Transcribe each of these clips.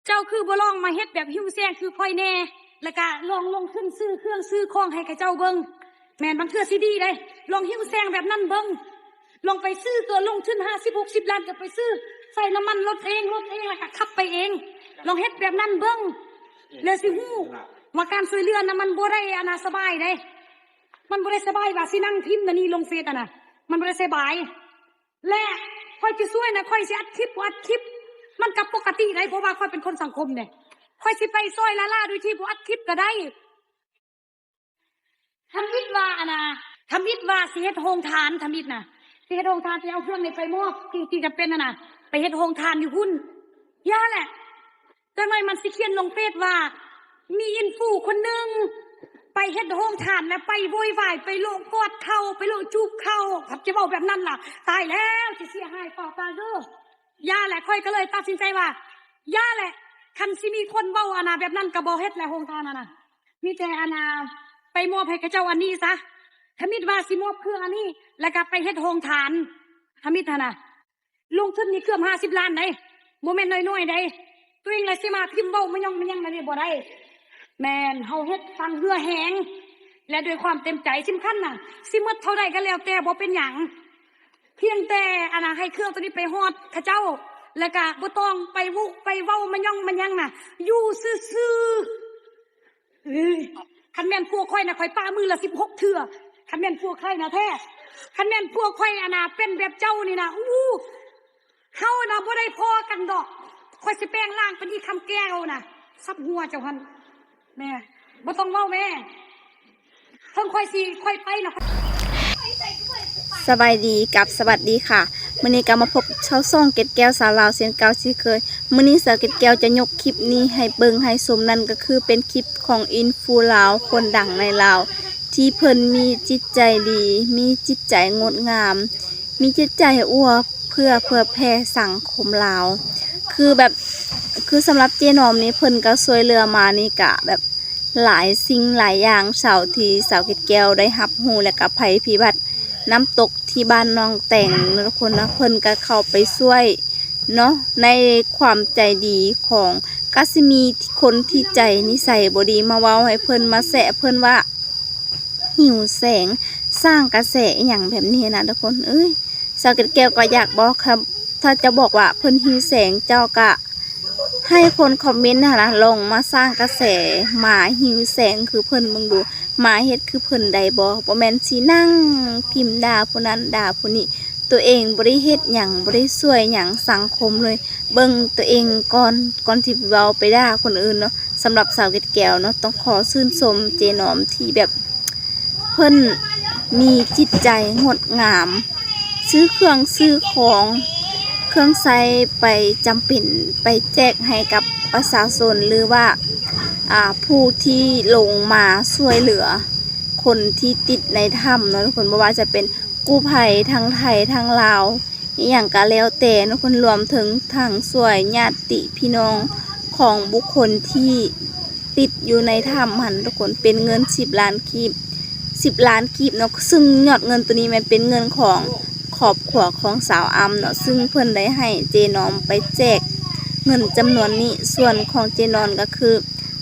ເຈົ້າຄືບໍ່ລອງມາເຮັດແບບຫິວແສງຄືຂ້ອຍແດ່ ແລ້ວກະລອງລົງທຶນຊື້ເຄື່ອງຊື້ຂອງໃຫ້ເຂົາເຈົ້າເບິ່ງ. ແມ່ນ ບາງເທື່ອຊິດີເດ້. ລອງຫິວແສງແບບນັ້ນເບິ່ງ. ລອງໄປຊື້ຕົວະ ລົງທຶນຫ້າສິບຫົກສິບລ້ານ ກໍໄປຊື້ ໃສ່ນ້ຳມັນລົດເອງ ລົດເອງ ແລ້ວກໍຂັບໄປເອງ. ລອງເຮັດແບບນັ້ນເບິ່ງ ແລ້ວຊິຮູ້ວ່າການຊ່ວຍເຫຼືອນະ ມັນບໍ່ໄດ້ອັນນາສະບາຍເດ້. ມັນບໍ່ໄດ້ສະບາຍວ່າຊິນັ່ງພິມອັນນີ້ລົງເຟສຫັ້ນນະ ມັນບໍ່ໄດ້ສະບາຍ. ແລະ ຂ້ອຍຈະຊ່ວຍນະ ຂ້ອຍຊິອັດຄລິບບໍ່ອັດຄລິບ ມັນກໍປົກກະຕິໄດ໋ ເພາະວ່າຂ້ອຍເປັນຄົນສັງຄົມເດ້. ຂ້ອຍຊິໄປຊ່ອຍລ້າໆ ໂດຍທີ່ບໍ່ອັດຄລິບກໍໄດ້. ທຳອິດວ່າອັນນະ ທຳອິດວ່າຊິເຮັດໂຮງທານ ທຳອິດນະ ຊິເຮັດໂຮງທານ ຊິເອົາເຄື່ອງນີ້ໄປມອບສິ່ງທີ່ຈຳເປັນຫັ້ນນະ ໄປເຮັດໂຮງທານຢູ່ພຸ້ນ. ຢ່າແຫຼະ ຈັກໜ້ອຍມັນຊິຂຽນລົງເຟສວ່າ ມີອິນຟູຄົນໜຶ່ງໄປເຮັດໂຮງທານ ແລ້ວໄປໂວຍວາຍ ໄປໂລະກອດເຂົ່າ ໄປໂລະຈູບເຂົ່າ. ຄັນຈະເວົ້າແບບນັ້ນລະ ຕາຍແລ້ວ ຊິເສຍຫາຍເປົ່າຕາເດີ. ຢ່າແຫຼະ ຂ້ອຍກໍເລີຍຕັດສິນໃຈວ່າ ຢ່າແຫຼະ ຄັນຊິມີຄົນເວົ້າອັນນະແບບນັ້ນ ກໍບໍ່ເຮັດແຫຼະ ໂຮງທານຫັ້ນນະ. ມີແຕ່ອັນນະ ໄປມອບໃຫ້ເຂົາເຈົ້າອັນນີ້ຊະ. ທຳອິດວ່າຊິມອບເຄື່ອງອັນນີ້ ແລ້ວກໍໄປເຮັດໂຮງທານ ທຳອິດຫັ້ນນະ. ລົງທຶນນີ້ເກືອບຫ້າສິບລ້ານໃດ໋ ບໍ່ແມ່ນນ້ອຍໆໃດ໋. ຕົວເອງລະຊິມາພິມເວົ້າມາຫຍັງມາຫຍັງແນວນີ້ບໍ່ໄດ້. ແມ່ນ ເຮົາເຮັດທັງເຫື່ອແຮງ ແລະ ດ້ວຍຄວາມເຕັມໃຈ. ສຳຄັນນະ ຊິໝົດເທົ່າໃດກໍແລ້ວແຕ່ ບໍ່ເປັນຫຍັງ. ພຽງແຕ່ອັນນະ ໃຫ້ເຄື່ອງໂຕນີ້ໄປຮອດເຂົາເຈົ້າ ແລ້ວກະບໍ່ຕ້ອງໄປວຸໄປເວົ້າມາຫຍັງມາຫຍັງນະ ຢູ່ຊື່ໆ. ເອີຍ ຄັນແມ່ນພວກຂ້ອຍນະ ຂ້ອຍປະມືລະສິບຫົກເທື່ອ. ຄັນແມ່ນພວກຂ້ອຍນະແທ້ ຄັນແມ່ນພວກຂ້ອຍອັນນະ ເປັນແບບເຈົ້ານີ້ນະ ອູ້ ເຮົານະບໍ່ໄດ້ພໍ້ກັນດອກ. ຂ້ອຍຊິແປງຮ່າງເປັນອີ່ຄຳແກ້ວນະ ສັບຫົວເຈົ້າຫັ້ນ. ແມ່ ບໍ່ຕ້ອງເວົ້າແມ່ ເຖິງຂ້ອຍຊິ ຂ້ອຍໄປນະ. ສະບາຍດີກັບສະຫວັດດີຄ່ະ. ມື້ນີ້ກໍມາພົບກັບຊາວຊ່ອງເກັດແກ້ວສາວລາວເຊັ່ນເກົ່າເຊັ່ນເຄີຍ. ມື້ນີ້ສາວເກັດແກ້ວຈະຍົກຄລິບນີ້ໃຫ້ເບິ່ງໃຫ້ຊົມ ນັ້ນກໍຄືເປັນຄລິບຂອງອິນຟູລາວຄົນດັງໃນລາວ ທີ່ເພິ່ນມີຈິດໃຈດີ ມີຈິດໃຈງົດງາມ ມີຈິດໃຈເອື້ອເຟື້ອເຜື່ອແຜ່ສັງຄົມລາວ. ຄືແບບ ຄືສຳລັບເຈນອມນີ້ ເພິ່ນກໍຊ່ວຍເຫຼືອມານີ້ກະແບບ ຫຼາຍສິ່ງຫຼາຍຢ່າງ ເທົ່າທີ່ສາວເກັດແກ້ວໄດ້ຮັບຮູ້ ແລະກະໄພພິບັດນ້ຳຕົກທີ່ບ້ານໜອງແຕງເນາະທຸກຄົນເນາະ ເພິ່ນກະເຂົ້າໄປຊ່ວຍເນາະ ໃນຄວາມໃຈດີຂອງ ກະຊິມີຄົນທີ່ໃຈນິໄສບໍ່ດີມາເວົ້າໃຫ້ເພິ່ນ ມາແຊະເພິ່ນວ່າ ຫິວແສງ ສ້າງກະແສ ອີ່ຫຍັງແບບນີ້ນະທຸກຄົນເອີຍ. ສາວເກັດແກ້ວກໍຢາກບອກ ຖ້າ ຖ້າຈະບອກວ່າເພິ່ນຫິວແສງ ເຈົ້າກະໃຫ້ຄົນຄອມເມັນຫັ້ນນະ ລອງມາສ້າງກະແສ ມາຫິວແສງຄືເພິ່ນເບິ່ງດູ ມາເຮັດຄືເພິ່ນໄດ້ບໍ່? ບໍ່ແມ່ນຊິນັ່ງພິມດ່າຜູ້ນັ້ນດ່າຜູ້ນີ້ ຕົວເອງບໍ່ໄດ້ເຮັດຫຍັງ ບໍ່ໄດ້ຊ່ວຍຫຍັງສັງຄົມເລີຍ. ເບິ່ງຕົວເອງກ່ອນ ກ່ອນທີ່ເວົ້າໄປດ່າຄົນອື່ນເນາະ. ສຳລັບສາວເກັດແກ້ວເນາະ ຕ້ອງຂໍຊື່ນຊົມເຈນອມທີ່ແບບ ເພິ່ນມີຈິດໃຈງົດງາມ ຊື້ເຄື່ອງຊື້ຂອງ ເຄື່ອງໃຊ້ໄປຈຳເປັນ ໄປແຈກໃຫ້ກັບປະຊາຊົນ ຫຼືວ່າ ອ່າ ຜູ້ທີ່ລົງມາຊ່ວຍເຫຼືອຄົນທີ່ຕິດໃນຖ້ຳເນາະທຸກຄົນ ບໍ່ວ່າຈະເປັນກູ້ໄພທັງໄທທັງລາວ ອີ່ຫຍັງກະແລ້ວແຕ່ເນາະ ເພິ່ນລວມເຖິງທັງຊ່ວຍຍາດຕິພີ່ນ້ອງຂອງບຸກຄົນທີ່ຕິດຢູ່ໃນຖ້ຳຫັ້ນທຸກຄົນ ເປັນເງິນສິບລ້ານກີບ ສິບລ້ານກີບເນາະ ຊຶ່ງຍອດເງິນໂຕນີ້ແມ່ນເປັນເງິນຂອງຄອບຄົວຂອງສາວອຳເນາະ ຊຶ່ງເພິ່ນໄດ້ໃຫ້ເຈນອມໄປແຈກເງິນຈຳນວນນີ້. ສ່ວນຂອງເຈນອນກໍຄື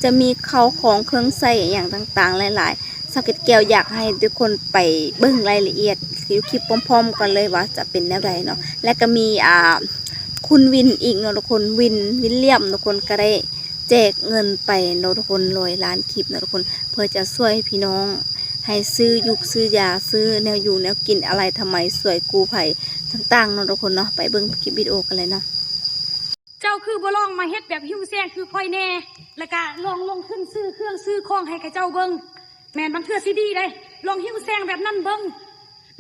ຈະມີເຂົ້າຂອງເຄື່ອງໃຊ້ອີ່ຫຍັງຕ່າງໆຫຼາຍໆ ສາວເກັດແກ້ວຢາກໃຫ້ທຸກຄົນໄປເບິ່ງລາຍລະອຽດຢູ່ຄລິບພ້ອມໆກັນເລີຍວ່າຈະເປັນແນວໃດເນາະ. ແລະກໍມີ ອ່າ ຄຸນວິນອີກເນາະທຸກຄົນ ວິນ ວິນລຽມທຸກຄົນ ກໍໄດ້ແຈກເງິນໄປເນາະທຸກຄົນ ຮ້ອຍລ້ານກີບເນາະທຸກຄົນ ເພື່ອຈະຊ່ວຍພີ່ນ້ອງໃຫ້ຊື້ຢູກຊື້ຢາ ຊື້ແນວຢູ່ແນວກິນ ອາໄລອະນາໄມ ຊ່ວຍກູ້ໄພຕ່າງໆເນາະທຸກຄົນເນາະ. ໄປເບິ່ງຄລິບວິດີໂອກັນເລີຍເນາະ. ເຈົ້າຄືບໍ່ລອງມາເຮັດແບບຫິວແສງຄືຂ້ອຍແດ່ ແລ້ວກະລອງລົງທຶນຊື້ເຄື່ອງຊື້ຂອງໃຫ້ເຂົາເຈົ້າເບິ່ງ. ແມ່ນ ບາງເທື່ອຊິດີເດ້. ລອງຫິວແສງແບບນັ້ນເບິ່ງ.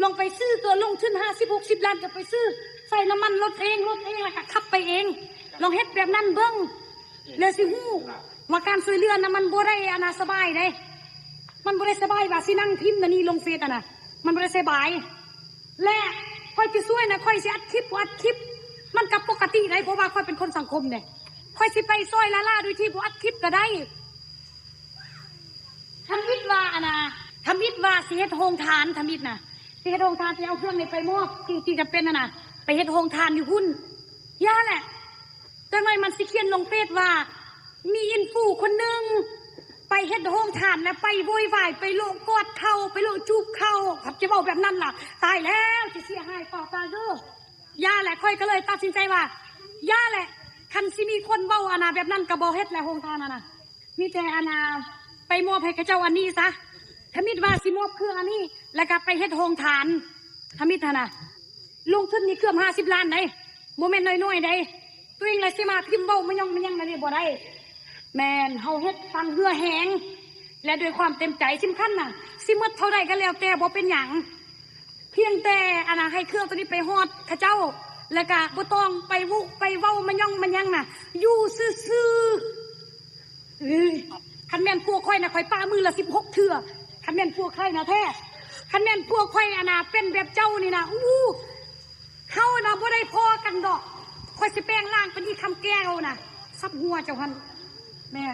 ລອງໄປຊື້ຕົວະ ລົງທຶນຫ້າສິບຫົກສິບລ້ານ ກໍໄປຊື້ ໃສ່ນ້ຳມັນລົດເອງ ລົດເອງ ແລ້ວກໍຂັບໄປເອງ. ລອງເຮັດແບບນັ້ນເບິ່ງ ແລ້ວຊິຮູ້ວ່າການຊ່ວຍເຫຼືອນະ ມັນບໍ່ໄດ້ອັນນາສະບາຍເດ້. ມັນບໍ່ໄດ້ສະບາຍວ່າຊິນັ່ງພິມອັນນີ້ລົງເຟສຫັ້ນນະ ມັນບໍ່ໄດ້ສະບາຍ. ແລະ ຂ້ອຍຈະຊ່ວຍນະ ຂ້ອຍຊິອັດຄລິບບໍ່ອັດຄລິບ ມັນກໍປົກກະຕິໄດ໋ ເພາະວ່າຂ້ອຍເປັນຄົນສັງຄົມເດ້. ຂ້ອຍຊິໄປຊ່ອຍລ້າໆ ໂດຍທີ່ບໍ່ອັດຄລິບກໍໄດ້. ທຳອິດວ່າອັນນະ ທຳອິດວ່າຊິເຮັດໂຮງທານ ທຳອິດນະ ຊິເຮັດໂຮງທານ ຊິເອົາເຄື່ອງນີ້ໄປມອບ ສິ່ງທີ່ຈຳເປັນຫັ້ນນະ ໄປເຮັດໂຮງທານຢູ່ພຸ້ນ. ຢ່າແຫຼະ ຈັກໜ່ອຍມັນຊິຂຽນລົງເຟສວ່າ ມີອິນຟູຄົນໜຶ່ງໄປເຮັດໂຮງທານ ແລ້ວໄປໂວຍວາຍ ໄປໂລະກອດເຂົ່າ ໄປໂລະຈູບເຂົ່າ. ຄັນຈະເວົ້າແບບນັ້ນລະ ຕາຍແລ້ວ ຊິເສຍຫາຍເປົ່າໆເດີ. ຢ່າແຫຼະ ຂ້ອຍກໍເລີຍຕັດສິນໃຈວ່າ ຢ່າແຫຼະ ຄັນຊິມີຄົນເວົ້າອັນນາແບບນັ້ນ ກໍບໍ່ເຮັດແຫຼະ ໂຮງທານຫັ້ນນະ. ມີແຕ່ອັນນາ ໄປມອບໃຫ້ເຂົາເຈົ້າອັນນີ້ຊະ. ທຳອິດວ່າຊິມອບເຄື່ອງອັນນີ້ ແລ້ວກໍໄປເຮັດໂຮງທານ. ທຳອິດຫັ້ນນະ ລົງທຶນນີ້ເກືອບຫ້າສິບລ້ານໃດ໋ ບໍ່ແມ່ນນ້ອຍໆໃດ໋. ຕົວເອງລະຊິມາພິມເວົ້າມາຫຍັງມາຫຍັງແນວນີ້ບໍ່ໄດ້. ແມ່ນເຮົາເຮັດຕາມເຫື່ອແຮງ ແລະ ດ້ວຍຄວາມເຕັມໃຈ. ສຳຄັນນະ ຊິໝົດເທົ່າໃດກໍແລ້ວແຕ່ ບໍ່ເປັນຫຍັງ. ພຽງແຕ່ອັນນາ ໃຫ້ເຄື່ອງໂຕນີ້ໄປຮອດເຂົາເຈົ້າ ແລ້ວກະບໍ່ຕ້ອງໄປວຸໄປເວົ້າມາຫຍັງມາຫຍັງນະ ຢູ່ຊື່ໆ. ເອີຍ ຄັນແມ່ນຜົວຂ້ອຍນະ ຂ້ອຍປະມືລະສິບຫົກເທື່ອ. ຄັນແມ່ນຜົວຂ້ອຍນະແທ້ ຄັນແມ່ນຜົວຂ້ອຍອັນນາ ເປັນແບບເຈົ້ານີ້ນະ ອູ້ ເຮົານະບໍ່ໄດ້ພໍ້ກັນດອກ. ຂ້ອຍຊິແປງຮ່າງເປັນອີຄຳແກ້ວນະ ສັບຫົວເຈົ້າຫັ້ນ. ແມ່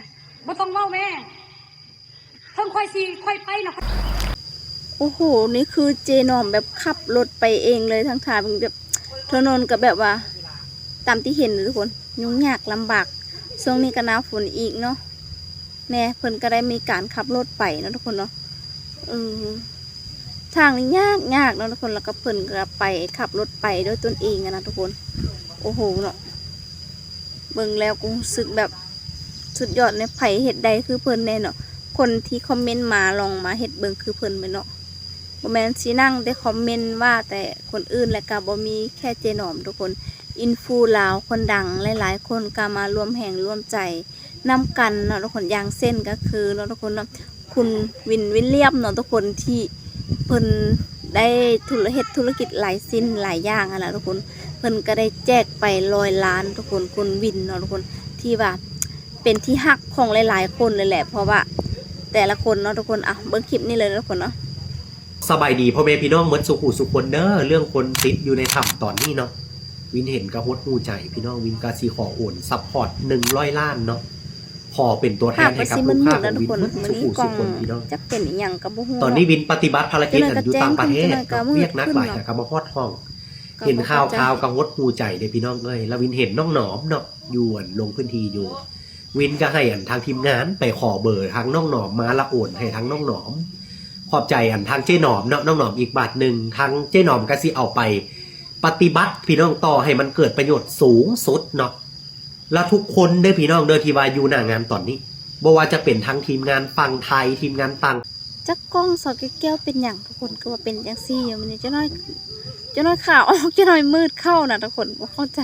ບໍ່ຕ້ອງເວົ້າແມ່. ເຖິງຂ້ອຍຊິ ຂ້ອຍໄປນະ. ໂອ້ໂຫ ນີ້ຄືເຈໜອມແບບຂັບລົດໄປເອງເລີຍ ທັງທາງແບບຖະໜົນກໍແບບວ່າ ຕາມທີ່ເຫັນເລີຍທຸກຄົນ ຫຍຸ້ງຍາກລຳບາກ. ຊ່ວງນີ້ກໍໜ້າຝົນອີກເນາະ ແນ່ ເພິ່ນກໍໄດ້ມີການຂັບລົດໄປເນາະທຸກຄົນເນາະ. ເອີ ທາງນີ້ຍາກໆເນາະທຸກຄົນ ແລ້ວກໍເພິ່ນກໍໄປ ຂັບລົດໄປດ້ວຍຕົນເອງຫັ້ນນະທຸກຄົນ. ໂອ້ໂຫເນາະ ເບິ່ງແລ້ວກໍຮູ້ສຶກແບບ ສຸດຍອດເລີຍ ໃຜເຮັດໄດ້ຄືເພິ່ນແດ່ເນາະ. ຄົນທີ່ຄອມເມັນມາ ລອງມາເຮັດເບິ່ງຄືເພິ່ນແມ່ນເນາະ. ບໍ່ແມ່ນຊິນັ່ງແຕ່ຄອມເມັນວ່າແຕ່ຄົນອື່ນ ແລະກະບໍ່ມີແຄ່ເຈໜອມທຸກຄົນ ອິນຟູລາວຄົນດັງຫຼາຍໆຄົນກະມາຮ່ວມແຮງຮ່ວມໃຈນຳກັນເນາະທຸກຄົນ. ຢ່າງເຊັ່ນກະຄືເນາະທຸກຄົນເນາະ ຄຸນວິນ ວິນລຽມເນາະທຸກຄົນ ທີ່ເພິ່ນໄດ້ທຸລະ ເຮັດທຸລະກິດຫຼາຍສິ່ງຫຼາຍຢ່າງຫັ້ນລະທຸກຄົນ. ເພິ່ນກະໄດ້ແຈກໄປຮ້ອຍລ້ານທຸກຄົນ ຄຸນວິນເນາະທຸກຄົນ ທີ່ວ່າ ເປັນທີ່ຮັກຂອງຫຼາຍໆຄົນເລີຍແຫຼະ ເພາະວ່າແຕ່ລະຄົນເນາະທຸກຄົນ. ອ່ະ ເບິ່ງຄລິບນີ້ເລີຍເນາະທຸກຄົນເນາະ. ສະບາຍດີພໍ່ແມ່ພີ່ນ້ອງໝົດສູ່ຜູ້ສູ່ຄົນເດີ. ເລື່ອງຄົນຕິດຢູ່ໃນຖ້ຳຕອນນີ້ເນາະ ວິນເຫັນກະຫົດຫູໃຈພີ່ນ້ອງ. ວິນກະຊິຂໍໂອນຊັບພອດໜຶ່ງຮ້ອຍລ້ານເນາະ ຂໍເປັນຕົວແທນໃຫ້ກັບລູກຄ້າຂອງວິນໝົດສູ່ຜູ້ສູ່ຄົນພີ່ນ້ອງ. ຕອນນີ້ວິນປະຕິບັດພາລະກິດອັນຢູ່ຕ່າງປະເທດເນາະ ວຽກໜັກຫຼາຍຫາກະມາຮອດຫ້ອງ. ເຫັນຂ່າວໆກະຫົດຫູໃຈເດ້ພີ່ນ້ອງເອີຍ. ລະວິນເຫັນນ້ອງໜອມເນາະ ຢູ່ອັນລົງພື້ນທີ່ຢູ່ ວິນກະໃຫ້ອັນທາງທີມງານໄປຂໍເບີທາງນ້ອງໜອມມາ ລະໂອນໃຫ້ທາງນ້ອງໜອມ. ຂອບໃຈອັນທາງເຈ້ໜອມເນາະ ນ້ອງໜອມອີກບາດໜຶ່ງ. ທາງເຈ້ໜອມກະຊິເອົາໄປປະຕິບັດພີ່ນ້ອງ ຕໍ່ໃຫ້ມັນເກີດປະໂຫຍດສູງສຸດເນາະ. ລະທຸກຄົນເດີພີ່ນ້ອງເດີ ທີ່ວ່າຢູ່ໜ້າງານຕອນນີ້ ບໍ່ວ່າຈະເປັນທັງທີມງານຝັ່ງໄທ ທີມງານຕ່າງ ຈັກກ້ອງສາວແກ້ວເປັນຫຍັງທຸກຄົນ ຄືວ່າເປັນຈັ່ງຊີ້ຢູ່ມື້ນີ້. ຈັກໜ້ອຍ ຈັກໜ້ອຍຂາວອອກ ຈັກໜ້ອຍມືດເຂົ້ານະທຸກຄົນ ບໍ່ເຂົ້າໃຈ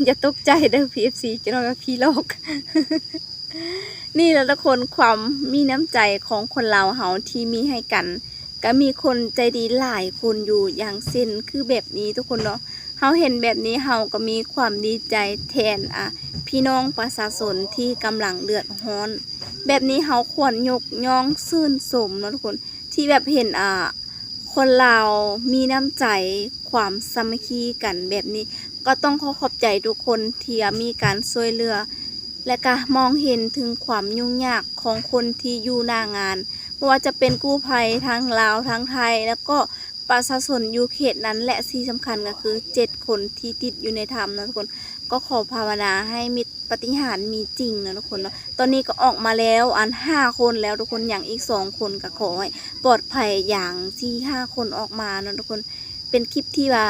ຢ່າຕົກໃຈເດີພີ່ເອັຟຊີ ຈັກໜ້ອຍວ່າຜີຫຼອກ. ນີ້ລະທຸກຄົນ ຄວາມມີນ້ຳໃຈຂອງຄົນລາວເຮົາທີ່ມີໃຫ້ກັນ ກະມີຄົນໃຈດີຫຼາຍຄົນຢູ່ ຢ່າງເຊັ່ນຄືແບບນີ້ທຸກຄົນເນາະ. ເຮົາເຫັນແບບນີ້ເຮົາກໍມີຄວາມດີໃຈແທນ ອາ ພີ່ນ້ອງປະຊາຊົນທີ່ກຳລັງເດືອດຮ້ອນ. ແບບນີ້ເຮົາຄວນຍົກຍ້ອງຊື່ນຊົມເນາະທຸກຄົນ ທີ່ແບບເຫັນ ອາ ຄົນລາວມີນ້ຳໃຈ ຄວາມສາມັກຄີກັນແບບນີ້. ກໍຕ້ອງຂໍຂອບໃຈທຸກຄົນທີ່ມີການຊ່ວຍເຫຼືອ ແລະກະມອງເຫັນເຖິງຄວາມຫຍຸ້ງຍາກຂອງຄົນທີ່ຢູ່ໜ້າງານ ບໍ່ວ່າຈະເປັນກູ້ໄພທັງລາວທັງໄທ ແລ້ວກໍ ປະຊາຊົນຢູ່ເຂດນັ້ນ ແລະ ທີ່ສຳຄັນກໍຄືເຈັດຄົນທີ່ຕິດຢູ່ໃນຖ້ຳເນາະທຸກຄົນ. ກໍຂໍພາວະນາໃຫ້ມິດປາຕິຫານມີຈິງເນາະທຸກຄົນເນາະ. ຕອນນີ້ກໍອອກມາແລ້ວ ອັນ ຫ້າຄົນແລ້ວທຸກຄົນ ຍັງອີກສອງຄົນ ກໍຂໍໃຫ້ປອດໄພຢ່າງທີ່ຫ້າຄົນອອກມາເນາະທຸກຄົນ. ເປັນຄລິບທີ່ວ່າ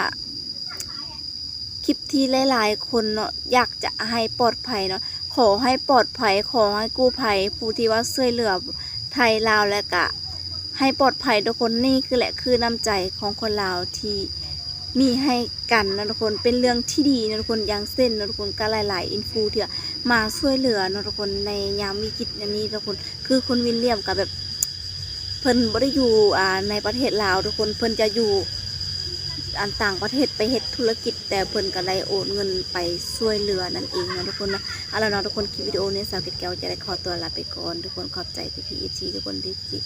ຄລິບທີ່ຫຼາຍໆຄົນເນາະ ຢາກຈະໃຫ້ປອດໄພເນາະ. ຂໍໃຫ້ປອດໄພ ຂໍໃຫ້ກູ້ໄພ ຜູ້ທີ່ວ່າຊ່ວຍເຫຼືອໄທລາວ ແລະກະໃຫ້ປອດໄພທຸກຄົນ. ນີ້ຄືແຫຼະ ຄືນ້ຳໃຈຂອງຄົນລາວທີ່ມີໃຫ້ກັນເນາະທຸກຄົນ ເປັນເລື່ອງທີ່ດີເນາະທຸກຄົນ. ຢ່າງເຊັ່ນເນາະທຸກຄົນ ກະຫຼາຍໆອິນຟູທີ່ວ່າມາຊ່ວຍເຫຼືອເນາະທຸກຄົນ ໃນຍາມວິກິດອັນນີ້ທຸກຄົນ ຄືຄຸນວິນລຽມກະແບບ ເພິ່ນບໍ່ໄດ້ຢູ່ ອາ ໃນປະເທດລາວທຸກຄົນ ເພິ່ນຈະຢູ່ ອັນ ຕ່າງປະເທດໄປເຮັດທຸລະກິດ ແຕ່ເພິ່ນກໍໄດ້ໂອນເງິນໄປຊ່ວຍເຫຼືອນັ້ນເອງເນາະທຸກຄົນເນາະ. ເອົາລະເນາະທຸກຄົນ ຄລິບວິດີໂອນີ້ ສາວແກ້ວຈະໄດ້ຂໍຕົວລາໄປກ່ອນທຸກຄົນ. ຂອບໃຈພີ່ໆເອັຟຊີທຸກຄົນທີ່ ທີ່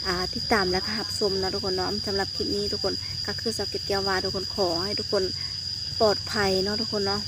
ອາ ຕິດຕາມ ແລະ ກະຮັບຊົມເນາະທຸກຄົນເນາະ. ສຳລັບຄລິບນີ້ທຸກຄົນ ກໍຄືສາວແກ້ວວ່າທຸກຄົນ ຂໍໃຫ້ທຸກຄົນປອດໄພເນາະທຸກຄົນເນາະ.